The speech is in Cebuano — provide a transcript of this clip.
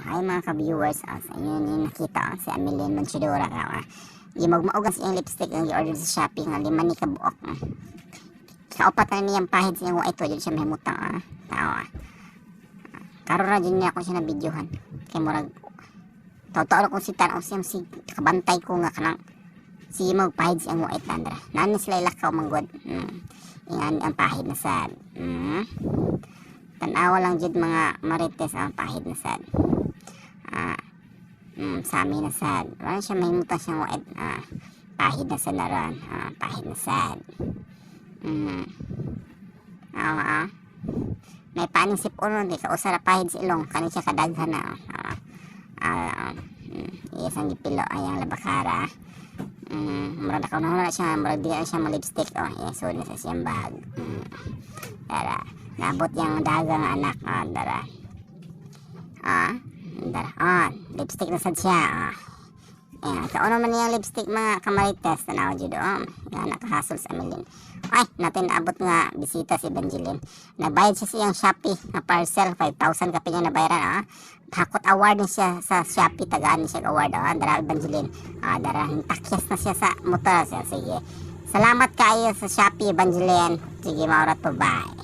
Hi mga ka-viewers, sa inyo ni nakita si Amelin Manchidora ka. Gimugmaogan sa iyang lipstick ang gi-order sa Shopee nga lima ni kabuok. Kaupat na niyang pahid sa iyang ito, jud siya mahimutang. Tao. Karon ra jud niya ako siya na videohan. Kay murag totoo kung si tan siyang si kabantay ko nga kanang sige magpahid sa iyang white tandra. Nani sila ilakaw manggod. Ingan ang pahid na sad. Tanawa lang jud, mga marites, ang pahid na sad. Sami na sad. Wala siya mahimutang siyang white. Pahid na sad na ron. Pahid na sad. May paning sipon di ka usa ra pahid sa ilong kani siya kadaghan na. Oh. Iya sang gipilo ay ang labakara. Murag nakaw na siya, murag di na siya mo lipstick oh. Iya sud na sa siyang bag. Dara. Nabot yang dagang anak. Oh, dara. Dara. Oh, lipstick na sad siya. Oh. Ayan, kauno man niyang lipstick, mga kamarites, tanaw jud oh. Nga nakahasol sa Amelin. Ay, natin naabot nga bisita si Evangeline. Nagbayad siya sa iyang Shopee nga parcel, 5,000 kapin niya nabayaran ah. Hakot award ni siya sa Shopee, tagaan ni siya og award ah. Dara, Evangeline. Dara, takyas na siya sa motor siya. Sige. Salamat kaayo sa Shopee, Evangeline. Sige, mao ra to, bye.